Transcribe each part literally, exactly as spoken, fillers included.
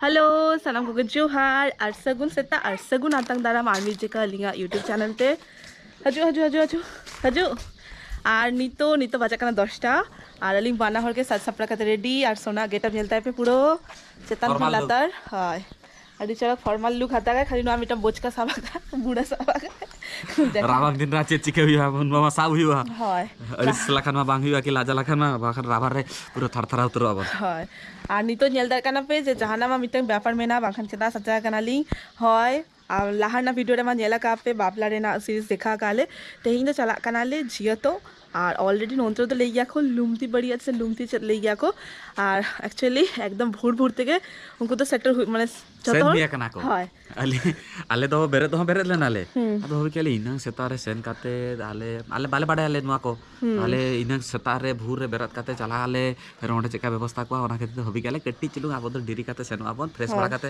Hello, ᱥᱟᱱᱟᱢ ᱠᱚᱜᱮ ᱡᱚᱦᱟᱨ ᱟᱨ ᱥᱟᱹᱜᱩᱱ ᱥᱮᱛᱟᱜ ᱟᱨ ᱥᱟᱹᱜᱩᱱ ᱟᱛᱟᱝ ᱫᱟᱨᱟᱢ ᱟᱨ ᱢᱤᱫ ᱡᱮᱠᱟ ᱟᱹᱞᱤᱧᱟᱜ YouTube ᱪᱮᱱᱮᱞ ᱛᱮ᱾ ᱦᱤᱡᱩᱜ, ᱦᱤᱡᱩᱜ, ᱦᱤᱡᱩᱜ, ᱦᱤᱡᱩᱜ, ᱦᱤᱡᱩᱜ᱾ ᱟᱨ ᱱᱤᱛᱚᱜ, ᱱᱤᱛᱚᱜ ᱵᱟᱡᱟᱜ ᱠᱟᱱᱟ ᱫᱚᱥᱴᱟ᱾ ᱟᱨ ᱟᱹᱞᱤᱧ ᱵᱟᱱᱟ ᱦᱚᱲ ᱜᱮ ᱥᱟᱡᱽ ᱥᱟᱯᱲᱟᱣ ᱠᱟᱛᱮ ᱨᱮᱰᱤ᱾ ᱟᱨ ᱥᱳᱱᱟ ᱜᱮᱴᱟᱯ ᱧᱮᱞ ᱛᱟᱭ ᱯᱮ, ᱯᱩᱨᱟᱹ ᱪᱮᱛᱟᱱ ᱠᱷᱚᱱ ᱞᱟᱛᱟᱨ᱾ ᱦᱳᱭ, ᱟᱹᱰᱤ ᱪᱚᱨᱚᱠ ᱯᱷᱚᱨᱢᱟᱞ ᱞᱩᱠ ᱦᱟᱛᱟᱣ ᱠᱟᱜ, ᱠᱷᱟᱹᱞᱤ ᱱᱚᱣᱟ ᱢᱤᱫᱴᱟᱝ ᱵᱚᱪᱠᱟ ᱥᱟᱵ ᱟᱠᱟᱫ, ᱵᱩᱲᱟᱹ ᱥᱟᱵ ᱟᱠᱟᱫ᱾ ᱨᱟᱵᱟᱝ ᱫᱤᱱ ᱨᱮ ᱪᱮᱫ ᱪᱤᱠᱟᱹ ᱦᱩᱭᱩᱜᱼᱟ, ᱩᱱ ᱢᱟ ᱥᱟᱵ ᱦᱩᱭᱩᱜᱼᱟ᱾ ᱦᱳᱭ᱾ ᱟᱹᱲᱤᱥ ᱞᱮᱠᱷᱟᱱ ᱢᱟ ᱵᱟᱝ ᱦᱩᱭᱩᱜᱼᱟ, ᱠᱤ ᱞᱟᱡᱟ ᱞᱮᱠᱷᱟᱱ ᱢᱟ, ᱵᱟᱠᱷᱟᱱ ᱨᱟᱵᱟᱝ ᱨᱮ ᱯᱩᱨᱟᱹ ᱛᱷᱟᱨ ᱛᱷᱟᱨᱟᱣ ᱩᱛᱟᱹᱨᱚᱜ ᱟᱵᱚᱱ᱾ ᱦᱳᱭ᱾ ᱟᱨ ᱱᱤᱛᱚᱜ ᱧᱮᱞ ᱫᱟᱲᱮᱭᱟᱜ ᱠᱟᱱᱟ ᱯᱮ ᱡᱮ ᱡᱟᱦᱟᱱᱟᱜ ᱢᱟ ᱢᱤᱫᱴᱟᱝ ᱵᱮᱯᱟᱨ ᱢᱮᱱᱟᱜᱼᱟ, ᱵᱟᱝᱠᱷᱟᱱ ᱪᱮᱫᱟᱜ ᱥᱟᱡᱟᱣ ᱠᱟᱱᱟᱞᱤᱧ? ᱦᱳᱭ᱾ ᱟᱨ ᱞᱟᱦᱟ ᱨᱮᱱᱟᱜ ᱵᱷᱤᱰᱤᱭᱳ ᱨᱮᱢᱟ ᱧᱮᱞ ᱟᱠᱟᱫ ᱯᱮ, ᱵᱟᱯᱞᱟ ᱨᱮᱱᱟᱜ ᱥᱤᱨᱤᱡᱽ ᱫᱮᱠᱷᱟᱣ ᱟᱠᱟᱫ ᱞᱮ᱾ ᱛᱮᱦᱮᱧ ᱫᱚ ᱪᱟᱞᱟᱜ ᱠᱟᱱᱟᱞᱮ ᱡᱤᱭᱟᱹᱛᱚ᱾ ᱟᱨ ᱚᱞᱨᱮᱰᱤ ᱱᱚᱱᱛᱮ ᱨᱮᱫᱚ ᱞᱟᱹᱭ ᱜᱮᱭᱟ ᱠᱚ ᱞᱩᱢᱛᱤ ᱵᱟᱹᱲᱤᱭᱟᱹᱛ ᱥᱮ ᱞᱩᱢᱛᱤ ᱪᱮᱫ ᱞᱟᱹᱭ ᱜᱮᱭᱟ ᱠᱚ᱾ ᱟᱨ ᱮᱠᱪᱩᱭᱮᱞᱤ ᱮᱠᱫᱚᱢ ᱵᱷᱳᱨ ᱵᱷᱳᱨ ᱛᱮᱜᱮ ᱩᱱᱠᱩ ᱫᱚ ᱥᱮᱴᱮᱨ ᱦᱩᱭ, ᱢᱟᱱᱮ ᱡᱚᱛᱚ ᱥᱮᱱ ᱦᱚᱲ ᱦᱩᱭ ᱟᱠᱟᱱᱟ ᱠᱚ᱾ ᱦᱳᱭ᱾ ᱟᱞᱮ, ᱟᱞᱮ ᱫᱚ ᱵᱮᱨᱮᱫ ᱦᱚᱸ ᱵᱮᱨᱮᱫ ᱞᱮᱱᱟᱞᱮ᱾ ᱦᱩᱸ᱾ ᱟᱫᱚ ᱵᱷᱟᱵᱤ ᱠᱮᱫ ᱞᱮ ᱤᱱᱟᱹᱝ ᱥᱮᱛᱟᱜ ᱨᱮ ᱥᱮᱱ ᱠᱟᱛᱮ ᱟᱞᱮ, ᱟᱞᱮ ᱵᱟᱞᱮ ᱵᱟᱲᱟᱭᱟ ᱟᱞᱮ ᱱᱚᱣᱟ ᱠᱚ᱾ ᱦᱩᱸ᱾ ᱟᱞᱮ ᱤᱱᱟᱹᱝ ᱥᱮᱛᱟᱜ ᱨᱮ ᱵᱷᱳᱨ ᱨᱮ ᱵᱮᱨᱮᱫ ᱠᱟᱛᱮ ᱪᱟᱞᱟᱜ ᱟᱞᱮ, ᱯᱷᱮᱨ ᱚᱸᱰᱮ ᱪᱮᱫᱠᱟ ᱵᱮᱵᱚᱥᱛᱷᱟ ᱠᱚᱣᱟ, ᱚᱱᱟ ᱠᱷᱟᱹᱛᱤᱨ ᱛᱮ ᱵᱷᱟᱵᱤ ᱠᱮᱫ ᱞᱮ ᱠᱟᱹᱴᱤᱡ ᱪᱩᱞᱩᱝ ᱟᱵᱚ ᱫᱚ ᱰᱮᱨᱤ ᱠᱟᱛᱮ ᱥᱮᱱᱚᱜ ᱟᱵᱚᱱ, ᱯᱷᱨᱮᱥ ᱵᱟᱲᱟ ᱦᱳᱭ᱾ ᱠᱟᱛᱮ᱾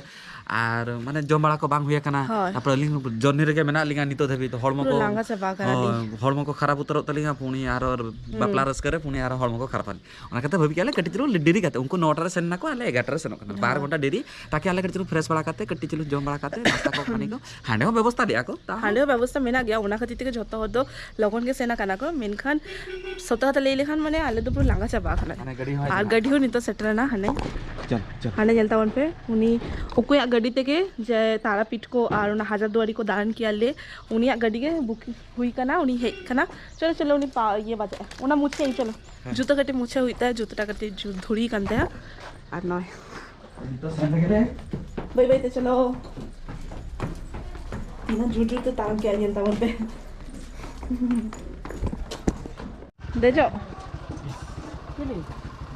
ᱟᱨ ᱢᱟᱱᱮ ᱡᱚᱢ ᱵᱟᱲᱟ ᱠᱚ ᱵᱟᱝ ᱦᱩᱭ ᱟᱠᱟᱱᱟ᱾ ᱦᱳᱭ᱾ ᱛᱟᱯᱚᱨᱮ ᱟᱹᱞᱤᱧ ᱡᱚᱨᱱᱤ ᱨᱮᱜᱮ ᱢᱮᱱᱟᱜ ᱞᱤᱧᱟ ᱱᱤᱛᱚᱜ ᱫᱷᱟᱹᱵᱤᱡ ᱫᱚ, ᱦᱚᱲᱢᱚ ᱯᱩᱨᱟᱹ ᱠᱚ, ᱞᱟᱸᱜᱟ ᱪᱟᱵᱟ ᱟᱠᱟᱱᱟᱞᱤᱧ᱾ ᱦᱳᱭ, ᱦᱚᱲᱢᱚ ᱠᱚ ᱠᱷᱟᱨᱟᱯ ᱩᱛᱟᱹᱨᱚᱜ ᱛᱟᱹᱞᱤᱧᱟ, ᱯᱩᱱᱤ ᱟᱨᱚ ᱦᱩᱸ᱾ ᱵᱟᱯᱞᱟ ᱨᱟᱹᱥᱠᱟᱹ ᱨᱮ ᱯᱩᱱᱤ ᱟᱨᱚ ᱦᱚᱲᱢᱚ ᱠᱚ ᱠᱷᱟᱨᱟᱯ ᱟᱹᱞᱤᱧ᱾ ᱚᱱᱟ ᱠᱷᱟᱹᱛᱤᱨ ᱵᱷᱟᱵᱤ ᱠᱮᱫ ᱞᱮ ᱠᱟᱹᱴᱤᱡ ᱪᱩᱞᱩᱝ ᱰᱮᱨᱤ ᱠᱟᱛᱮ, ᱩᱱᱠᱩ ᱱᱚᱴᱟ ᱨᱮ ᱥᱮᱱ ᱱᱟᱠᱚ, ᱟᱞᱮ ᱮᱜᱟᱨᱚᱴᱟ ᱨᱮ ᱥᱮᱱᱚᱜ ᱠᱟᱱᱟ, ᱵᱟᱨ ᱦᱳᱭ᱾ ᱜᱷᱚᱱᱴᱟ ᱰᱮᱨᱤ᱾ ᱛᱟᱠᱤ ᱟᱞᱮ ᱠᱟᱹᱴᱤᱡ ᱪᱩᱞᱩᱝ ᱯᱷᱨᱮᱥ ᱵᱟᱲᱟ ᱠᱟᱛᱮ ᱠᱟᱹᱴᱤᱡ ᱪᱩᱞᱩᱝ ᱡᱚᱢ ᱵᱟᱲᱟ ᱠᱟᱛᱮ ᱱᱟᱥᱛᱟ ᱠᱚ ᱠᱷᱟᱱᱤ ᱠᱚ ᱦᱟᱸᱰᱮ ᱦᱚᱸ ᱵᱮᱵᱚᱥᱛᱟ ᱞᱮᱜᱼᱟ ᱠᱚ, ᱛᱟᱦᱚᱸ ᱦᱟᱸᱰᱮ ᱦᱚᱸ ᱵᱮᱵᱚᱥᱛᱟ ᱢᱮᱱᱟᱜ ᱜᱮᱭᱟ᱾ ᱚᱱᱟ ᱠᱷᱟᱹᱛᱤᱨ ᱛᱮᱜᱮ ᱡᱷᱚᱛᱚ ᱦᱚᱲ ᱫᱚ ᱞᱚᱜᱚᱱ ᱜᱮ ᱥᱮᱱ ᱟᱠᱟᱱᱟ ᱠᱚ, ᱢᱮᱱᱠᱷᱟᱱ ᱥᱚᱛᱚ ᱠᱟᱛᱷᱟ ᱞᱟᱹᱭ ᱞᱮᱠᱷᱟᱱ ᱢᱟᱱᱮ ᱟᱞᱮ ᱫᱚ ᱯᱩᱨᱟᱹ ᱞᱟᱸᱜᱟ ᱪᱟᱵᱟ ᱟᱠᱟᱱᱟ᱾ ᱦᱟᱱᱮ ᱜᱟᱹᱰᱤ ᱦᱚᱸ ᱦᱮᱡ ᱟᱨ ᱮᱱᱟ᱾ ᱜᱟᱹᱰᱤ ᱦᱚᱸ ᱱᱤᱛᱚᱜ ᱥᱮᱴᱮᱨ ᱮᱱᱟ ᱦᱟᱱᱮ᱾ ᱪᱚᱞ, ᱪᱚᱞ᱾ ᱦᱟᱸᱰᱮ ᱧᱮᱞ ᱛᱟᱵᱚᱱ ᱯᱮ, ᱩᱱᱤ ᱚᱠᱚᱭᱟᱜ ᱜᱟᱹᱰᱤ ᱛᱮᱜᱮ ᱡᱮ ᱛᱟᱨᱟᱯᱤᱴ ᱠᱚ ᱟᱨ ᱚᱱᱟ ᱦᱟᱡᱟᱨ ᱫᱩᱣᱟᱨᱤ ᱠᱚ ᱫᱟᱬᱟᱱ ᱠᱮᱭᱟ ᱞᱮ, ᱩᱱᱤᱭᱟᱜ ᱜᱟᱹᱰᱤ ᱜᱮ ᱵᱩᱠᱤᱝ ᱦᱩᱭ ᱠᱟᱱᱟ, ᱩᱱᱤ ᱦᱮᱡ ᱠᱟᱱᱟ᱾ ᱪᱚᱞᱚ, ᱪᱚᱞᱚ, ᱩᱱᱤ ᱯᱟ-, ᱤᱭᱟᱹ ᱵᱟᱡᱟᱜᱼᱟ, ᱚᱱᱟ ᱢᱩᱪᱷᱟᱹᱭ, ᱪᱚᱞᱚ᱾ ᱦᱮᱸ᱾ ᱡᱩᱛᱟᱹ ᱠᱟᱹᱴᱤᱡ ᱢᱩᱪᱷᱟᱹ ᱦᱩᱭᱩᱜ ᱛᱟᱭᱟ, ᱡᱩᱛᱟᱹᱴᱟ ᱠᱟᱹᱴᱤᱡ ᱡᱩ-, ᱫᱷᱩᱲᱤ ᱠᱟᱱ ᱛᱟᱭᱟ᱾ ᱟᱨ ᱱᱚᱜᱼᱚᱭ ᱱᱤᱛᱚᱜ ᱥᱮᱱ ᱞᱮᱜᱮ ᱞᱮ᱾ ᱵᱟᱹᱭ ᱵᱟᱹᱭ ᱛᱮ ᱪᱚᱞᱚ᱾ ᱛᱤᱱᱟᱹᱜ ᱡᱳᱨ ᱡᱳᱨ ᱛᱮ ᱛᱟᱲᱟᱢ ᱠᱮᱜᱼᱟ, ᱧᱮᱞ ᱛᱟᱵᱚᱱ ᱯᱮ᱾ ᱫᱮᱡᱚᱜ᱾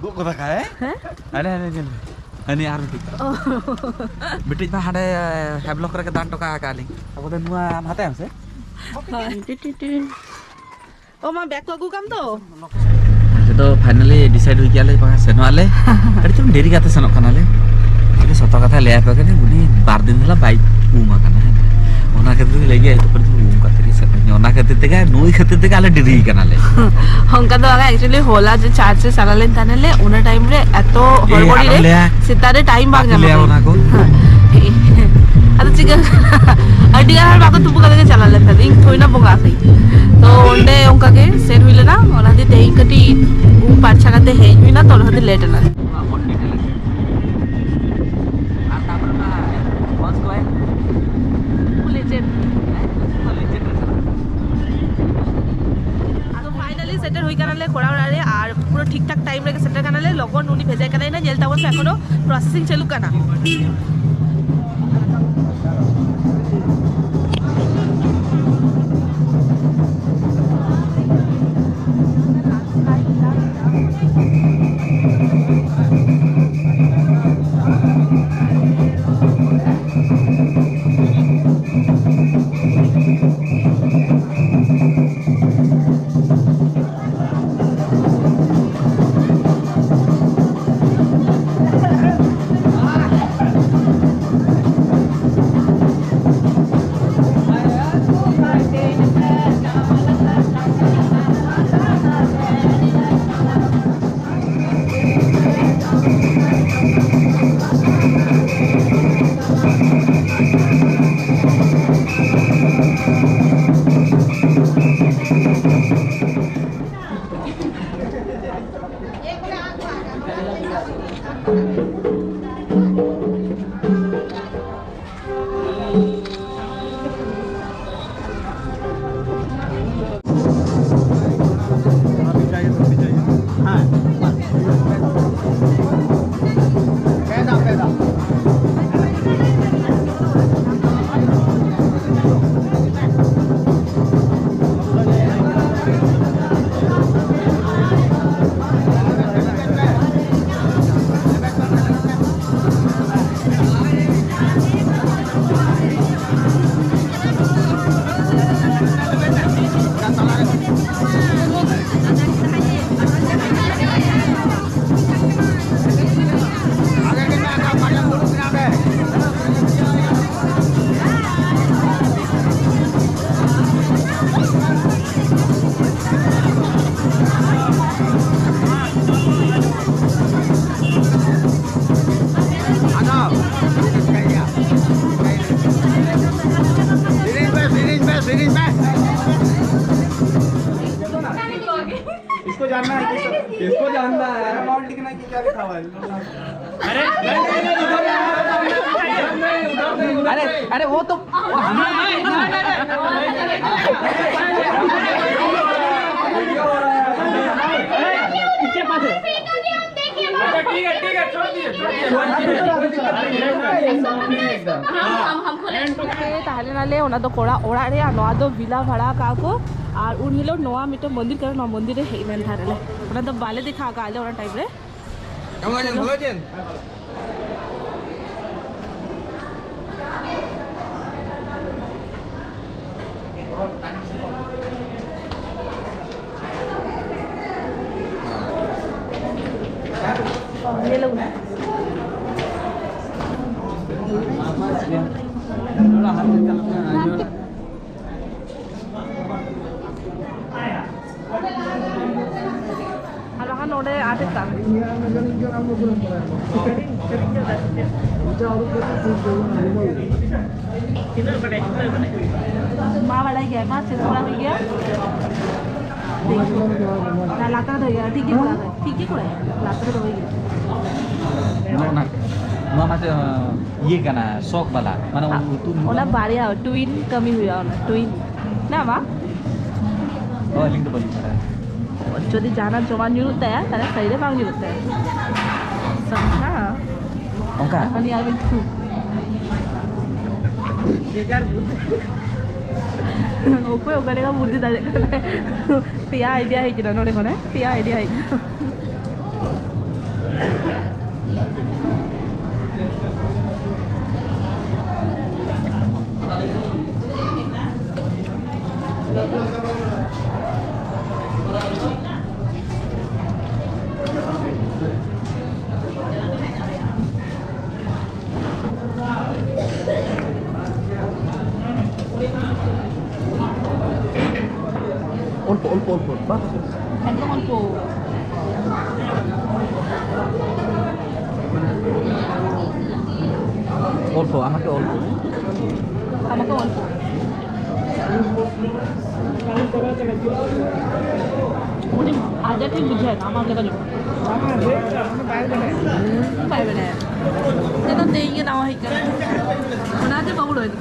ᱜᱚᱜ ᱠᱟᱫᱟ ᱠᱷᱟᱭ? ᱦᱮᱸ? ᱦᱟᱱᱮ, ᱦᱟᱱᱮ, ᱧᱮᱞ ᱢᱮ᱾ ᱦᱟᱱᱮ ᱟᱨ ᱢᱤᱫᱴᱤᱡ᱾ ᱚ᱾ ᱢᱤᱫᱴᱤᱡ ᱢᱟ ᱦᱟᱸᱰᱮ ᱦᱮᱵᱞᱚᱠ ᱨᱮᱜᱮ ᱫᱟᱱ ᱦᱚᱴᱚ ᱠᱟᱜ ᱟᱞᱤᱧ᱾ ᱟᱵᱚ ᱫᱚ ᱱᱚᱣᱟ ᱦᱟᱛᱟᱭᱟᱢ ᱥᱮ? ᱦᱳᱭ᱾ T, T, T. ᱚ ᱢᱟ, ᱵᱮᱜᱽ ᱠᱚ ᱟᱹᱜᱩ ᱠᱟᱢ ᱛᱚ? ᱱᱤᱛᱚᱜ ᱫᱚ finally decide ᱦᱩᱭ ᱠᱮᱜᱼᱟ ᱞᱮ, ᱵᱟᱝ ᱥᱮᱱᱚᱜ ᱟᱞᱮ᱾ ᱟᱹᱰᱤ ᱪᱩᱞᱩᱝ ᱰᱮᱨᱤ ᱠᱟᱛᱮ ᱥᱮᱱᱚᱜ ᱠᱟᱱᱟᱞᱮ᱾ ᱟᱹᱰᱤ ᱥᱚᱛᱚ ᱠᱟᱛᱷᱟ ᱞᱟᱹᱭ ᱟᱯᱮ ᱠᱟᱹᱱᱟᱹᱧ, ᱩᱱᱤ ᱵᱟᱨ ᱫᱤᱱ ᱫᱷᱚᱨᱮ bike ᱩᱢ ᱟᱠᱟᱱᱟ, ᱦᱮᱸ᱾ ᱚᱱᱟ ᱠᱷᱟᱹᱛᱤᱨ ᱛᱮ ᱞᱟᱹᱭ ᱜᱮᱭᱟ, ᱱᱤᱛᱚᱜ ᱯᱚᱨᱡᱚᱱᱛᱚ ᱩᱢ ᱠᱟᱛᱮ ᱜᱮ ᱥᱮᱱᱚᱜ ᱚᱱᱟ ᱠᱷᱟᱹᱛᱤᱨ ᱛᱮᱜᱮ, ᱱᱩᱭ ᱠᱷᱟᱹᱛᱤᱨ ᱛᱮᱜᱮ ᱟᱞᱮ ᱰᱮᱨᱤ ᱠᱟᱱᱟᱞᱮ᱾ ᱚᱱᱠᱟ ᱫᱚ ᱵᱟᱝ, actually ᱦᱚᱞᱟ ᱡᱮ ᱪᱟᱨᱪ ᱨᱮ ᱪᱟᱞᱟᱣ ᱞᱮᱱ ᱛᱟᱦᱮᱱᱟᱞᱮ, ᱚᱱᱟ ᱴᱟᱭᱤᱢ ᱨᱮ ᱮᱛᱚ ᱮ, ᱦᱚᱲᱵᱚᱲᱤ ᱟᱞᱚᱢ ᱨᱮ ᱞᱟᱹᱭᱟ᱾ ᱥᱮᱛᱟᱜ ᱨᱮ ᱴᱟᱭᱤᱢ ᱵᱟᱝ ᱵᱟᱠᱚ ᱧᱟᱢ ᱞᱟᱹᱭᱟ ᱟᱠᱟᱱᱟ᱾ ᱚᱱᱟ ᱠᱚ᱾ ᱦᱮᱸ᱾ ᱟᱫᱚ ᱪᱤᱠᱟᱹ, ᱟᱹᱰᱤ ᱜᱟᱱ ᱦᱚᱲ ᱵᱟᱠᱚ ᱛᱩᱯᱩ ᱠᱟᱛᱮ ᱜᱮ ᱪᱟᱞᱟᱣ ᱞᱮᱱ ᱛᱟᱦᱮᱸᱫ, ᱤᱧ ᱛᱷᱚᱲᱤ ᱱᱟ ᱵᱚᱸᱜᱟ ᱟᱹᱠᱷᱨᱤᱧ᱾ ᱛᱚ ᱚᱸᱰᱮ ᱚᱱᱠᱟ ᱜᱮ ᱥᱮᱱ ᱦᱩᱭ ᱞᱮᱱᱟ, ᱚᱱᱟ ᱠᱷᱟᱹᱛᱤᱨ ᱛᱮ ᱤᱧ ᱠᱟᱹᱴᱤᱡ ᱩᱢ ᱯᱟᱨᱪᱷᱟ ᱠᱟᱛᱮ ᱦᱮᱡ ᱦᱩᱭᱱᱟ, ᱛᱚ ᱚᱱᱟ ᱠᱷᱟᱹᱛᱤᱨ ᱞᱮᱴ ᱮᱱᱟ᱾ ᱟᱨ ᱛᱟᱯᱚᱨᱮ ᱚᱱᱟ ᱵᱚᱥ ᱠᱚ ᱦᱮᱡ ᱞᱮᱱᱟ᱾ ᱞᱮᱡᱮᱱᱰ᱾ ᱦᱮᱸ? ᱞᱮᱡᱮᱱᱰ ᱨᱮ ᱪᱟᱞᱟᱜ᱾ ᱟᱫᱚ finally ᱥᱮᱴᱮᱨ ᱦᱩᱭ ᱠᱟᱱᱟᱞᱮ ᱠᱚᱲᱟ ᱚᱲᱟᱜ ᱨᱮ, ᱟᱨ ᱯᱩᱨᱟᱹ ᱴᱷᱤᱠ ᱴᱷᱟᱠ ᱴᱟᱭᱤᱢ ᱨᱮᱜᱮ ᱥᱮᱴᱮᱨ ᱠᱟᱱᱟᱞᱮ᱾ ᱞᱚᱜᱚᱱ ᱩᱱᱤ ᱵᱷᱮᱡᱟᱭ ᱠᱟᱱᱟᱭ ᱱᱟ, ᱧᱮᱞ ᱛᱟᱵᱚᱱ ᱯᱮ, ᱮᱠᱷᱚᱱᱳ processing ᱪᱟᱹᱞᱩᱜ ᱠᱟᱱᱟ᱾ ᱥᱮᱨᱮᱧ ᱯᱮ, ᱥᱮᱨᱮᱧ ᱯᱮ, ᱥᱮᱨᱮᱧ ᱯᱮ᱾ इसको जानना है, किसको जानना है? अमाउंट लिखना है कि क्या लिखा हुआ है? अरे, अरे, वो तो ᱛᱟᱦᱮᱸ ᱞᱮᱱᱟᱞᱮ, ᱚᱱᱟ ᱫᱚ ᱠᱚᱲᱟ ᱚᱲᱟᱜ ᱨᱮ, ᱟᱨ ᱱᱚᱣᱟ ᱫᱚ ᱵᱷᱤᱞᱟ ᱵᱷᱟᱲᱟ ᱟᱠᱟᱫ ᱠᱚ᱾ ᱟᱨ ᱩᱱ ᱦᱤᱞᱳᱜ ᱱᱚᱣᱟ ᱢᱤᱫᱴᱮᱱ ᱢᱚᱱᱫᱤᱨ ᱠᱟᱱᱟ, ᱱᱚᱣᱟ ᱢᱚᱱᱫᱤᱨ ᱨᱮ ᱦᱮᱡ ᱞᱮᱱ ᱛᱟᱦᱮᱸ ᱞᱮ᱾ ᱚᱱᱟ ᱫᱚ ᱵᱟᱞᱮ ᱫᱮᱠᱷᱟᱣ ᱟᱠᱟᱫ ᱞᱮ ᱚᱱᱟ ᱴᱟᱭᱤᱢ ᱨᱮ᱾ ᱟᱨ ᱵᱟᱠᱷᱟᱱ ᱱᱚᱰᱮ ᱟᱴᱮᱫ ᱠᱟᱜ ᱢᱮ᱾ ᱥᱟᱹᱨᱤ, ᱥᱟᱹᱨᱤ ᱜᱮ ᱚᱱᱟ ᱥᱮ ᱪᱮᱫ? ᱛᱤᱱᱟᱹᱜ ᱵᱟᱰᱟᱭ, ᱛᱤᱱᱟᱹᱜ ᱵᱟᱰᱟᱭ? ᱢᱟ ᱵᱟᱰᱟᱭ ᱜᱮᱭᱟ, ᱢᱟ ᱪᱮᱫ ᱠᱚᱨᱟᱣ ᱦᱩᱭᱩᱜ ᱜᱮᱭᱟ? ᱦᱮᱸ, ᱞᱟᱛᱟᱨ ᱨᱮ ᱫᱚᱦᱚᱭ ᱜᱮᱭᱟ, ᱴᱷᱤᱠ ᱜᱮ ᱠᱚᱨᱟᱣ ᱫᱟᱭ, ᱴᱷᱤᱠ ᱜᱮ ᱠᱚᱨᱟᱣ ᱫᱟᱭ, ᱞᱟᱛᱟᱨ ᱨᱮ ᱫᱚᱦᱚᱭ ᱜᱮᱭᱟ᱾ ᱱᱚᱣᱟ, ᱱᱚᱣᱟ ᱢᱟ ᱪᱮᱫ, ᱤᱭᱟᱹ ᱠᱟᱱᱟ, ᱥᱚᱠ ᱵᱟᱞᱟ, ᱢᱟᱱᱮ ᱟ, ᱩᱛᱩ ᱚᱱᱟ ᱵᱟᱨᱭᱟ twin ᱠᱟᱹᱢᱤ ᱦᱩᱭᱩᱜᱼᱟ, ᱚᱱᱟ twin᱾ ᱦᱮᱸ, ᱢᱟ᱾ ᱚ, ᱟᱹᱞᱤᱧ ᱫᱚ ᱵᱟᱹᱞᱤᱧ ᱵᱟᱲᱟᱭᱟ᱾ ᱡᱩᱫᱤ ᱡᱟᱦᱟᱱᱟᱜ ᱡᱚᱢᱟᱜ ᱧᱩᱨᱩᱜ ᱛᱟᱭᱟ, ᱛᱟᱦᱞᱮ ᱥᱟᱹᱲᱤ ᱨᱮ ᱵᱟᱝ ᱧᱩᱨᱩᱜ ᱛᱟᱭᱟ᱾ ᱥᱟᱱᱟ᱾ ᱚᱱᱠᱟ? ᱩᱱᱤ ᱟᱨ ᱢᱤᱫ ᱴᱷᱩ᱾ ᱵᱷᱮᱜᱟᱨ ᱵᱩᱫᱷ᱾ ᱚᱠᱚᱭ ᱚᱠᱟ ᱞᱮᱠᱟ ᱵᱩᱫᱷᱤ ᱫᱟᱲᱮᱭᱟᱜ ᱠᱟᱱᱟ᱾ ᱯᱮᱭᱟ idea ᱦᱮᱡ ᱮᱱᱟ ᱱᱚᱰᱮ ᱠᱷᱚᱱ, ᱦᱮᱸ? ᱯᱮᱭᱟ idea ᱦᱮᱡ ᱮᱱᱟ᱾ ᱚᱞᱯᱚ, ᱚᱞᱯᱚ, ᱚᱞᱯᱚ, ᱵᱟᱝ? ᱮᱠᱫᱚᱢ ᱚᱞᱯᱚ᱾ ᱚᱞᱯᱚ, ᱟᱢᱟᱜ ᱜᱮ ᱚᱞᱯᱚ᱾ ᱟᱢᱟᱜ ᱜᱮ ᱚᱞᱯᱚ᱾ ᱩᱱᱤ ᱟᱡᱟᱜ ᱴᱷᱤᱠ ᱵᱩᱡᱷᱟᱹᱣ ᱮᱫᱟ, ᱟᱢᱟᱜ ᱞᱮᱠᱟ ᱧᱚᱜ᱾ ᱵᱟᱭ ᱵᱟᱲᱟᱭᱟ᱾ ᱪᱮᱫᱟᱜ ᱛᱮᱦᱮᱧ ᱜᱮ ᱱᱟᱣᱟ ᱦᱮᱡ ᱠᱟᱱᱟ? ᱚᱱᱟᱛᱮ ᱵᱟᱵᱩ ᱞᱟᱹᱭ ᱫᱟ᱾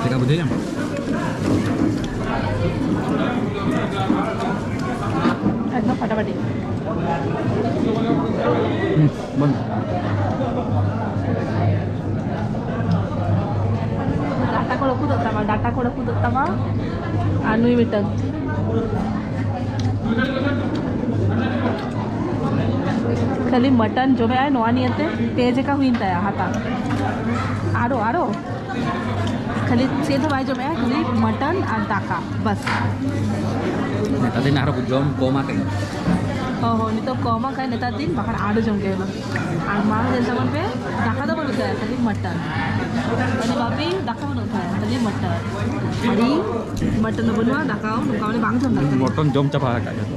ᱪᱮᱫ ᱞᱮᱠᱟ ᱵᱩᱡᱷᱟᱹᱣ ᱧᱟᱢ? ᱮᱠᱫᱚᱢ ᱯᱷᱟᱴᱟᱯᱷᱟᱴᱤ᱾ ᱦᱩᱸ, ᱵᱚᱱ᱾ ᱰᱟᱴᱟ ᱠᱚ ᱨᱟᱹᱯᱩᱫᱚᱜ ᱛᱟᱢᱟ, ᱰᱟᱴᱟ ᱠᱚ ᱨᱟᱹᱯᱩᱫᱚᱜ ᱛᱟᱢᱟ᱾ ᱟᱨ ᱱᱩᱭ ᱢᱤᱫᱴᱟᱝ ᱠᱷᱟᱹᱞᱤ ᱢᱟᱴᱚᱱ ᱡᱚᱢᱮᱜᱼᱟᱭ, ᱱᱚᱣᱟ ᱱᱤᱭᱮᱛᱮ ᱯᱮ ᱡᱟᱭᱜᱟ ᱦᱩᱭᱮᱱ ᱛᱟᱭᱟ ᱦᱟᱛᱟᱣ᱾ ᱟᱨᱚ, ᱟᱨᱚ᱾ ᱠᱷᱟᱹᱞᱤ ᱪᱮᱫ ᱦᱚᱸ ᱵᱟᱭ ᱡᱚᱢᱮᱜᱼᱟ, ᱠᱷᱟᱹᱞᱤ ᱢᱟᱴᱚᱱ ᱟᱨ ᱫᱟᱠᱟ, ᱵᱟᱥ᱾ ᱱᱮᱛᱟᱨ ᱫᱤᱱ ᱟᱨᱦᱚᱸ ᱠᱚ ᱡᱚᱢ ᱠᱚᱢᱟ ᱠᱟᱹᱡ᱾ ᱦᱚᱸ, ᱦᱚᱸ, ᱱᱤᱛᱚᱜ ᱠᱚᱢᱟ ᱠᱷᱟᱡ ᱱᱮᱛᱟᱨ ᱫᱤᱱ, ᱵᱟᱠᱷᱟᱱ ᱟᱨᱚ ᱡᱚᱢ ᱜᱮ ᱦᱩᱭᱩᱜᱼᱟ᱾ ᱟᱨ ᱢᱟ ᱧᱮᱞ ᱛᱟᱵᱚᱱ ᱯᱮ, ᱫᱟᱠᱟ ᱫᱚ ᱵᱟᱹᱱᱩᱜ ᱛᱟᱭᱟ, ᱠᱷᱟᱹᱞᱤ ᱢᱟᱴᱚᱱ᱾ ᱢᱟᱱᱮ ᱵᱟᱯᱤ, ᱫᱟᱠᱟ ᱵᱟᱹᱱᱩᱜ ᱛᱟᱭᱟ, ᱠᱷᱟᱹᱞᱤ ᱢᱟᱴᱚᱱ᱾ ᱟᱹᱰᱤ ᱢᱟᱴᱚᱱ ᱫᱚ ᱵᱟᱹᱱᱩᱜᱼᱟ, ᱫᱟᱠᱟ ᱦᱚᱸ ᱱᱚᱝᱠᱟ ᱢᱟᱱᱮ ᱵᱟᱝ ᱡᱚᱢ ᱫᱟᱲᱮᱭᱟᱜ ᱠᱟᱱᱟ᱾ ᱢᱚᱴᱚᱱ ᱡᱚᱢ ᱪᱟᱵᱟ ᱟᱠᱟᱫ ᱜᱮᱭᱟ ᱛᱚ᱾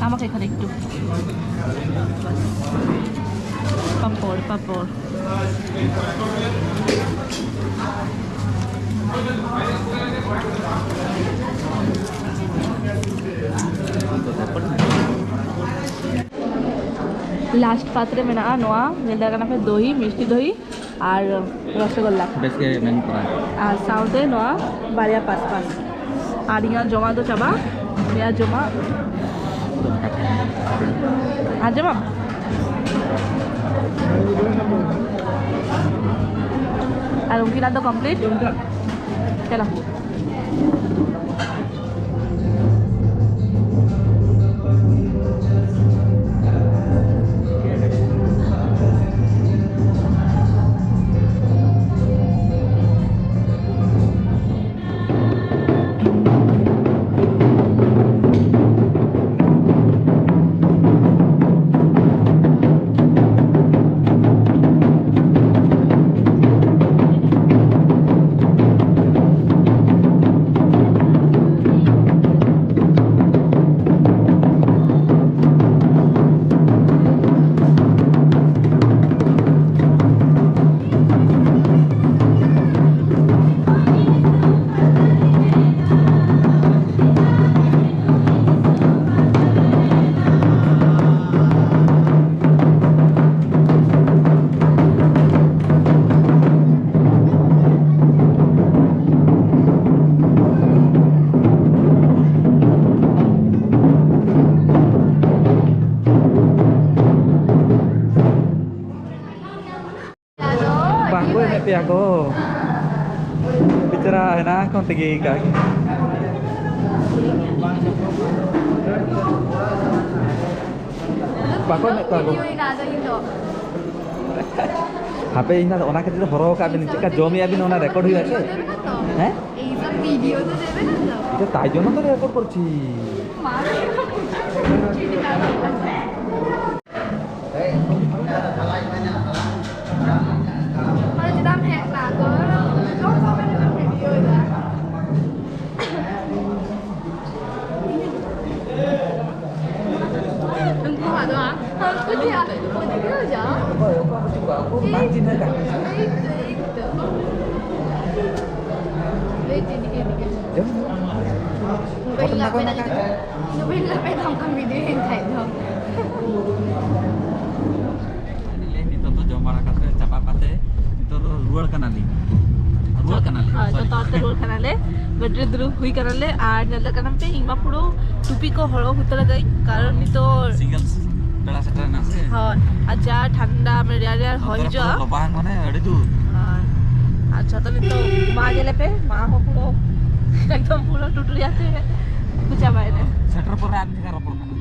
ᱟᱢᱟᱜ ᱠᱷᱟᱡ ᱠᱷᱟᱱ ᱮᱠᱴᱩ᱾ ᱯᱟᱯᱚᱲ, ᱯᱟᱯᱚᱲ᱾ ᱞᱟᱥᱴ ᱯᱟᱛ ᱨᱮ ᱢᱮᱱᱟᱜᱼᱟ ᱱᱚᱣᱟ, ᱧᱮᱞ ᱫᱟᱲᱮᱭᱟᱜ ᱠᱟᱱᱟ ᱯᱮ, ᱫᱳᱭ, ᱢᱤᱥᱴᱤ ᱫᱳᱭ ᱟᱨ ᱨᱚᱥᱚᱜᱳᱞᱞᱟ᱾ ᱵᱮᱥ ᱜᱮ ᱢᱮᱱ ᱠᱚᱨᱟ᱾ ᱟᱨ ᱥᱟᱶᱛᱮ ᱱᱚᱣᱟ ᱵᱟᱨᱭᱟ ᱯᱟᱥᱯᱟᱥ᱾ ᱟᱨ ᱤᱧᱟᱹᱜ ᱡᱚᱢᱟᱜ ᱫᱚ ᱪᱟᱵᱟ᱾ ᱤᱧᱟᱹᱜ ᱡᱚᱢᱟᱜ᱾ ᱟᱨ ᱡᱚᱢᱟᱢ? ᱟᱨ ᱩᱱᱠᱤᱱᱟᱜ ᱫᱚ ᱠᱚᱢᱯᱞᱤᱴ? ᱪᱚᱞᱚ᱾ ᱦᱮᱱᱟᱜ ᱠᱚ ᱛᱮᱜᱮ ᱤᱱᱠᱟ ᱜᱮ᱾ ᱵᱟᱠᱚ ᱮᱱᱮᱡ ᱠᱚᱣᱟ ᱠᱚ᱾ ᱵᱷᱤᱰᱤᱭᱳ ᱦᱮᱱᱟᱜ ᱫᱚ ᱤᱧ ᱫᱚ᱾ ᱦᱟᱯᱮ, ᱤᱧ ᱫᱚ ᱚᱱᱟ ᱠᱷᱟᱹᱛᱤᱨ ᱛᱮ ᱦᱚᱨᱦᱚ ᱟᱠᱟᱫ ᱵᱤᱱ, ᱪᱮᱫᱠᱟ ᱡᱚᱢᱮᱜᱼᱟ ᱵᱤᱱ, ᱚᱱᱟ ᱨᱮᱠᱚᱨᱰ ᱦᱩᱭᱩᱜᱼᱟ ᱥᱮ? ᱦᱮᱸ? ᱮᱭ ᱥᱚᱵ ᱵᱷᱤᱰᱤᱭᱳ ᱛᱚ ᱫᱮᱵᱮ ᱱᱟ ᱛᱚ᱾ ᱮᱴᱟ ᱛᱟᱭ ᱡᱚᱱᱱᱚ ᱛᱚ ᱨᱮᱠᱚᱨᱰ ᱠᱚᱨᱪᱤ᱾ ᱢᱟ᱾ ᱟᱫᱚ ᱪᱮᱫᱟᱜ ᱮᱢ ᱦᱮᱡ ᱮᱱᱟ? ᱟᱫᱚ ᱡᱚᱢ ᱥᱚᱢᱚᱭ ᱨᱮᱫᱚ ᱵᱷᱤᱰᱤᱭᱳᱭᱮᱫᱟ᱾ ᱩᱱᱠᱩ ᱟᱫᱚ ᱦᱟᱸᱜ ᱩᱱᱠᱩ ᱪᱮᱫ ᱟᱫᱚ ᱩᱱᱠᱩ ᱪᱮᱫ ᱠᱚ ᱡᱟ? ᱚᱠᱚᱭ, ᱚᱠᱚᱭ ᱠᱚ ᱪᱮᱫ ᱠᱚᱣᱟ? ᱩᱱᱠᱩ ᱵᱟᱝ ᱪᱤᱱᱦᱟᱹ ᱠᱟᱜ ᱠᱚᱣᱟ᱾ ᱮᱭ ᱛᱚ, ᱮᱭ ᱛᱚ᱾ ᱮᱭ ᱛᱚ, ᱮᱫᱤᱠᱮ, ᱮᱫᱤᱠᱮ᱾ ᱡᱚᱢ ᱢᱮ᱾ ᱵᱟᱹᱧ ᱯᱷᱳᱴᱳ ᱞᱟᱯᱮ ᱠᱚ ᱫᱟᱲᱮᱭᱟᱜᱼᱟ᱾ ᱢᱮᱱᱟᱜ ᱠᱟᱜ ᱠᱚᱣᱟ᱾ ᱵᱟᱹᱧ ᱞᱟᱯᱮ ᱫᱟᱢ ᱠᱷᱟᱱ ᱵᱷᱤᱰᱤᱭᱳ ᱦᱮᱱ ᱠᱷᱟᱡ ᱫᱚ᱾ ᱞᱟᱹᱭ, ᱱᱤᱛᱚᱜ ᱫᱚ ᱡᱚᱢ ᱵᱟᱲᱟ ᱠᱟᱛᱮ, ᱪᱟᱵᱟ ᱠᱟᱛᱮ, ᱱᱤᱛᱚᱜ ᱫᱚ ᱨᱩᱣᱟᱹᱲ ᱠᱟᱱᱟᱞᱤᱧ᱾ ᱨᱩᱣᱟᱹᱲ ᱠᱟᱱᱟᱞᱤᱧ, ᱦᱳᱭ, sorry᱾ ᱡᱚᱛᱚ ᱦᱚᱲ ᱛᱮ ᱨᱩᱣᱟᱹᱲ ᱠᱟᱱᱟᱞᱮ᱾ ᱵᱮᱰ ᱨᱮ ᱫᱩᱲᱩᱵ ᱦᱩᱭ ᱠᱟᱱᱟᱞᱮ᱾ ᱟᱨ ᱧᱮᱞ ᱫᱟᱲᱮᱭᱟᱜ ᱠᱟᱱᱟ ᱯᱮ, ᱤᱧ ᱢᱟ ᱯᱩᱨᱟᱹ ᱴᱩᱯᱤ ᱠᱚ ᱦᱚᱨᱚᱜ ᱩᱛᱟᱹᱨ ᱟᱠᱟᱫᱟᱹᱧ, ᱠᱟᱨᱚᱱ ᱱᱤᱛᱚᱜ ᱥᱤᱝᱜᱮᱞ ᱯᱮᱲᱟ ᱥᱮᱴᱮᱨ ᱮᱱᱟ ᱥᱮ? ᱦᱳᱭ, ᱟᱨ ᱡᱟ ᱴᱷᱟᱱᱰᱟ, ᱢᱟᱱᱮ ᱨᱮᱭᱟᱲ ᱨᱮᱭᱟᱲ ᱱᱚᱛᱮ ᱦᱚᱭ ᱨᱮ ᱯᱩᱨᱟᱹ ᱦᱤᱡᱩᱜᱼᱟ᱾ ᱨᱟᱵᱟᱝ, ᱢᱟᱱᱮ ᱟᱹᱰᱤ ᱡᱳᱨ᱾ ᱦᱳᱭ, ᱟᱨ ᱡᱚᱛᱚ ᱱᱤᱛᱚᱜ ᱢᱟ ᱧᱮᱞᱮ ᱯᱮ, ᱢᱟ ᱦᱚᱸ ᱯᱩᱨᱟᱹ ᱮᱠᱫᱚᱢ ᱯᱩᱨᱟᱹ ᱴᱩᱴᱩᱨᱤ ᱟᱛᱮ ᱠᱚ ᱪᱟᱵᱟᱭᱮᱱᱟ᱾ ᱥᱮᱴᱮᱨ ᱯᱚᱨᱮ ᱟᱨ ᱢᱤᱫ ᱡᱟᱭᱜᱟ ᱨᱚᱯᱚᱲ ᱠᱟᱱᱟ᱾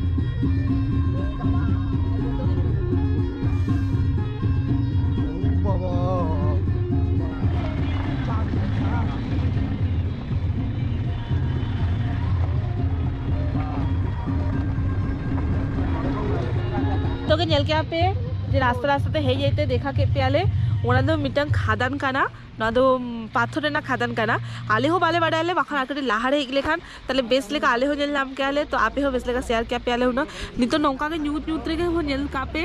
ᱛᱚ ᱜᱮ ᱧᱮᱞ ᱠᱮᱜᱼᱟ ᱯᱮ ᱡᱮ ᱨᱟᱥᱛᱟ ᱨᱟᱥᱛᱟ ᱛᱮ ᱦᱮᱡ ᱦᱮᱡ ᱛᱮ ᱫᱮᱠᱷᱟ ᱠᱮᱫ ᱯᱮᱭᱟᱞᱮ᱾ ᱚᱱᱟ ᱫᱚ ᱢᱤᱫᱴᱟᱝ ᱠᱷᱟᱫᱟᱱ ᱠᱟᱱᱟ, ᱱᱚᱣᱟ ᱫᱚ, ᱩᱢ, ᱯᱟᱛᱷᱚᱨ ᱨᱮᱱᱟᱜ ᱠᱷᱟᱫᱟᱱ ᱠᱟᱱᱟ᱾ ᱟᱞᱮ ᱦᱚᱸ ᱵᱟᱞᱮ ᱵᱟᱲᱟᱭᱟᱞᱮ, ᱵᱟᱠᱷᱟᱱ ᱟᱨ ᱠᱟᱹᱴᱤᱡ ᱞᱟᱦᱟ ᱨᱮ ᱦᱮᱡ ᱞᱮᱠᱷᱟᱱ ᱛᱟᱦᱞᱮ ᱵᱮᱥ ᱞᱮᱠᱟ ᱟᱞᱮ ᱦᱚᱸ ᱧᱮᱞ ᱧᱟᱢ ᱠᱮᱭᱟᱞᱮ᱾ ᱛᱚ ᱟᱯᱮ ᱦᱚᱸ ᱵᱮᱥ ᱞᱮᱠᱟ ᱥᱮᱭᱟᱨ ᱠᱮᱭᱟ ᱯᱮᱭᱟᱞᱮ ᱦᱩᱱᱟᱹᱝ᱾ ᱱᱤᱛᱚᱜ ᱱᱚᱝᱠᱟ ᱜᱮ ᱧᱩᱛ ᱧᱩᱛ ᱨᱮᱜᱮ ᱦᱚᱸ ᱧᱮᱞ ᱠᱟᱜ ᱯᱮ,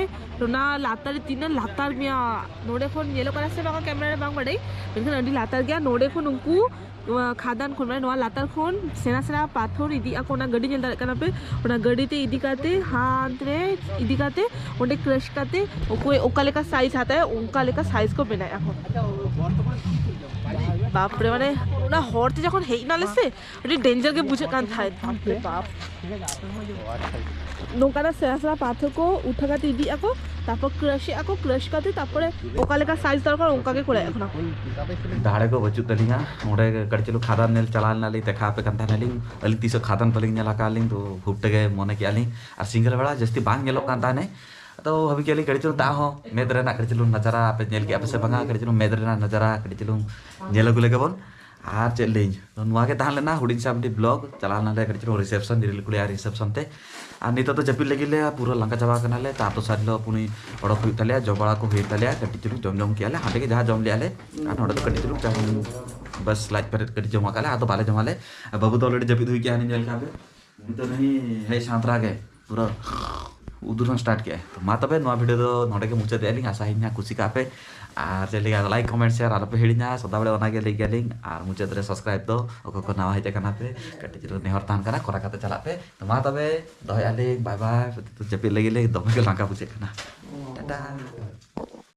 ᱚᱱᱟ ᱞᱟᱛᱟᱨ ᱨᱮ ᱛᱤᱱᱟᱹᱜ ᱞᱟᱛᱟᱨ ᱜᱮᱭᱟ᱾ ᱱᱚᱰᱮ ᱠᱷᱚᱱ ᱧᱮᱞᱚᱜ ᱠᱟᱱᱟ ᱥᱮ ᱵᱟᱝ ᱠᱮᱢᱮᱨᱟ ᱨᱮ ᱵᱟᱝ ᱵᱟᱰᱟᱭ, ᱢᱮᱱᱠᱷᱟᱱ ᱟᱹᱰᱤ ᱞᱟᱛᱟᱨ ᱜᱮᱭᱟ᱾ ᱱᱚᱰᱮ ᱠᱷᱚᱱ ᱩᱱᱠᱩ ᱱᱚᱣᱟ ᱠᱷᱟᱫᱟᱱ ᱠᱷᱚᱱ, ᱢᱟᱱᱮ ᱱᱚᱣᱟ ᱞᱟᱛᱟᱨ ᱠᱷᱚᱱ ᱥᱮᱬᱟ ᱥᱮᱬᱟ ᱯᱟᱛᱷᱚᱨ ᱤᱫᱤᱜ ᱟᱠᱚ, ᱚᱱᱟ ᱜᱟᱹᱰᱤ ᱧᱮᱞ ᱫᱟᱲᱮᱭᱟᱜ ᱠᱟᱱᱟ ᱯᱮ, ᱚᱱᱟ ᱜᱟᱹᱰᱤ ᱛᱮ ᱤᱫᱤ ᱠᱟᱛᱮ ᱦᱟᱱᱛᱮ ᱨᱮ ᱤᱫᱤ ᱠᱟᱛᱮ ᱚᱸᱰᱮ ᱠᱨᱟᱥ ᱠᱟᱛᱮ ᱚᱠᱚᱭ ᱚᱠᱟ ᱞᱮᱠᱟ ᱥᱟᱭᱤᱡ ᱦᱟᱛᱟᱣᱟ, ᱚᱱᱠᱟ ᱞᱮᱠᱟ ᱥᱟᱭᱤᱡ ᱠᱚ ᱵᱮᱱᱟᱣᱮᱫᱼᱟ ᱠᱚ᱾ ᱵᱟᱯᱨᱮ, ᱢᱟᱱᱮ ᱚᱱᱟ ᱦᱚᱨ ᱛᱮ ᱡᱚᱠᱷᱚᱱ ᱦᱮᱡ ᱮᱱᱟᱞᱮ ᱥᱮ, ᱟᱹᱰᱤ ᱰᱮᱧᱡᱟᱨ ᱜᱮ ᱵᱩᱡᱷᱟᱹᱜ ᱠᱟᱱ ᱛᱟᱦᱮᱸᱫ᱾ ᱵᱟᱯᱨᱮ ᱵᱟᱯ᱾ ᱱᱚᱝᱠᱟᱱᱟᱜ ᱥᱮᱬᱟ ᱥᱮᱬᱟ ᱯᱟᱛᱷᱚᱨ ᱠᱚ ᱩᱴᱷᱟᱹ ᱠᱟᱛᱮ ᱤᱫᱤᱜ ᱟᱠᱚ, ᱛᱟᱨᱯᱚᱨ ᱠᱨᱟᱥ ᱮᱫ ᱟᱠᱚ, ᱠᱨᱟᱥ ᱠᱟᱛᱮ ᱛᱟᱨᱯᱚᱨᱮ ᱚᱠᱟ ᱞᱮᱠᱟ ᱥᱟᱭᱤᱡ ᱫᱚᱨᱠᱟᱨ ᱚᱱᱠᱟ ᱜᱮ ᱠᱚᱨᱟᱣ ᱮᱫ ᱠᱟᱱᱟ᱾ ᱫᱟᱲᱮ ᱠᱚ ᱵᱟᱹᱪᱩᱜ ᱛᱟᱹᱞᱤᱧᱟ, ᱚᱸᱰᱮ ᱠᱟᱹᱴᱤᱡ ᱪᱩᱞᱩᱝ ᱠᱷᱟᱫᱟᱱ ᱧᱮᱞ ᱪᱟᱞᱟᱣ ᱞᱮᱱᱟᱞᱤᱧ, ᱫᱮᱠᱷᱟ ᱟᱯᱮ ᱠᱟᱱ ᱛᱟᱦᱮᱱᱟᱞᱤᱧ᱾ ᱟᱹᱞᱤᱧ ᱛᱤᱥ ᱦᱚᱸ ᱠᱷᱟᱫᱟᱱ ᱵᱟᱹᱞᱤᱧ ᱧᱮᱞ ᱟᱠᱟᱫ ᱞᱤᱧ, ᱛᱚ ᱠᱷᱩᱵ ᱛᱮᱜᱮ ᱢᱚᱱᱮ ᱠᱮᱜᱼᱟ ᱞᱤᱧ᱾ ᱟᱨ ᱥᱤᱸᱜᱟᱹᱲ ᱵᱮᱲᱟ ᱡᱟᱹᱥᱛᱤ ᱵᱟᱝ ᱧᱮᱞᱚᱜ ᱠᱟᱱ ᱛᱟᱦᱮᱱᱮ, ᱛᱚ ᱵᱷᱟᱵᱤ ᱠᱮᱜᱼᱟ ᱞᱤᱧ ᱠᱟᱹᱴᱤᱡ ᱪᱩᱞᱩᱝ ᱛᱟᱣ ᱦᱚᱸ ᱢᱮᱫ ᱨᱮᱱᱟᱜ ᱠᱟᱹᱴᱤᱡ ᱪᱩᱞᱩᱝ ᱱᱟᱡᱟᱨᱟ ᱟᱯᱮ ᱧᱮᱞ ᱠᱮᱜᱼᱟ ᱯᱮ ᱥᱮ ᱵᱟᱝᱟ, ᱠᱟᱹᱴᱤᱡ ᱪᱩᱞᱩᱝ ᱢᱮᱫ ᱨᱮᱱᱟᱜ ᱱᱟᱡᱟᱨᱟ ᱠᱟᱹᱴᱤᱡ ᱪᱩᱞᱩᱝ ᱧᱮᱞ ᱟᱹᱜᱩ ᱞᱮᱜᱮ ᱵᱚᱱ᱾ ᱟᱨ ᱪᱮᱫ ᱞᱟᱹᱭᱟᱹᱧ, ᱛᱚ ᱱᱚᱣᱟ ᱜᱮ ᱛᱟᱦᱮᱸ ᱞᱮᱱᱟ ᱦᱩᱰᱤᱧ ᱥᱟᱢᱰᱤ ᱵᱞᱚᱜ᱾ ᱪᱟᱞᱟᱣ ᱞᱮᱱᱟᱞᱮ ᱠᱟᱹᱴᱤᱡ ᱪᱩᱞᱩᱝ ᱨᱤᱥᱮᱯᱥᱚᱱ, ᱱᱤᱨᱤᱞ ᱠᱩᱲᱤᱭᱟᱜ ᱨᱤᱥᱮᱯᱥᱚᱱ ᱛᱮ᱾ ᱟᱨ ᱱᱤᱛᱚᱜ ᱫᱚ ᱡᱟᱹᱯᱤᱫ ᱞᱟᱹᱜᱤᱫ ᱞᱮ, ᱯᱩᱨᱟᱹ ᱞᱟᱸᱜᱟ ᱪᱟᱵᱟ ᱠᱟᱱᱟᱞᱮ᱾ ᱛᱟᱨ ᱫᱚᱥᱟᱨ ᱦᱤᱞᱳᱜ ᱯᱩᱱᱤ ᱚᱰᱚᱠ ᱦᱩᱭᱩᱜ ᱛᱟᱞᱮᱭᱟ, ᱡᱚᱢ ᱵᱟᱲᱟ ᱠᱚ ᱦᱩᱭᱩᱜ ᱛᱟᱞᱮᱭᱟ, ᱠᱟᱹᱴᱤᱡ ᱪᱩᱞᱩᱝ ᱡᱚᱢ ᱡᱚᱢ ᱠᱮᱜᱼᱟ ᱞᱮ, ᱦᱟᱸᱰᱮ ᱜᱮ ᱡᱟᱦᱟᱸ ᱡᱚᱢ ᱞᱮᱜᱼᱟ ᱞᱮ᱾ ᱟᱨ ᱱᱚᱰᱮ ᱫᱚ ᱠᱟᱹᱴᱤᱡ ᱪᱩᱞᱩᱝ ᱪᱟ ᱧᱩ, ᱵᱟᱥ ᱞᱟᱡ ᱯᱮᱨᱮᱡ ᱠᱟᱹᱴᱤᱡ ᱡᱚᱢ ᱠᱟᱜ ᱞᱮ, ᱟᱫᱚ ᱵᱟᱞᱮ ᱡᱚᱢᱟᱞᱮ᱾ ᱵᱟᱹᱵᱩ ᱫᱚ already ᱡᱟᱹᱯᱤᱫ ᱦᱩᱭ ᱠᱮᱜᱼᱟ, ᱦᱟᱹᱱᱤ ᱧᱮᱞ ᱠᱟᱜ ᱯᱮ᱾ ᱱᱤᱛᱚᱜ ᱱᱟᱹᱦᱤ ᱦᱮᱡ ᱥᱟᱶᱛᱨᱟ ᱜᱮ ᱯᱩᱨᱟᱹ ᱩᱫᱩᱨ ᱦᱚᱸ start ᱠᱮᱜᱼᱟᱭ᱾ ᱛᱚ ᱢᱟ ᱛᱚᱵᱮ ᱱᱚᱣᱟ video ᱫᱚ ᱱᱚᱰᱮ ᱜᱮ ᱢᱩᱪᱟᱹᱫ ᱮᱜᱼᱟ ᱞᱤᱧ, ᱟᱥᱟ ᱦᱤᱧ ᱦᱟᱸᱜ ᱠᱩᱥᱤ ᱠᱟᱜ ᱯᱮ᱾ ᱟᱨ ᱪᱮᱫ ᱞᱮᱠᱟ, like, comment, share ᱟᱞᱚ ᱯᱮ ᱦᱤᱲᱤᱧᱟ, ᱥᱚᱫᱟ ᱵᱮᱲᱟ ᱚᱱᱟ ᱜᱮ ᱞᱟᱹᱭ ᱜᱮᱭᱟ ᱞᱤᱧ᱾ ᱟᱨ ᱢᱩᱪᱟᱹᱫ ᱨᱮ subscribe ᱫᱚ ᱚᱠᱚᱭ ᱠᱚ ᱱᱟᱣᱟ ᱦᱮᱡ ᱟᱠᱟᱱᱟ ᱯᱮ, ᱠᱟᱹᱴᱤᱡ ᱪᱩᱞᱩᱝ ᱱᱮᱦᱚᱨ ᱛᱟᱦᱮᱱ ᱠᱟᱱᱟ, ᱠᱚᱨᱟᱣ ᱠᱟᱛᱮ ᱪᱟᱞᱟᱜ ᱯᱮ᱾ ᱛᱚ ᱢᱟ ᱛᱚᱵᱮ ᱫᱚᱦᱚᱭᱮᱜᱼᱟ ᱞᱤᱧ, bye bye᱾ ᱡᱟᱹᱯᱤᱫ ᱞᱟᱹᱜᱤᱫ ᱞᱤᱧ, ᱫᱚᱢᱮ ᱜᱮ ᱞᱟᱸᱜᱟ ᱵᱩᱡᱷᱟᱹᱜ ᱠᱟᱱᱟ᱾ ᱴᱟᱴᱟ᱾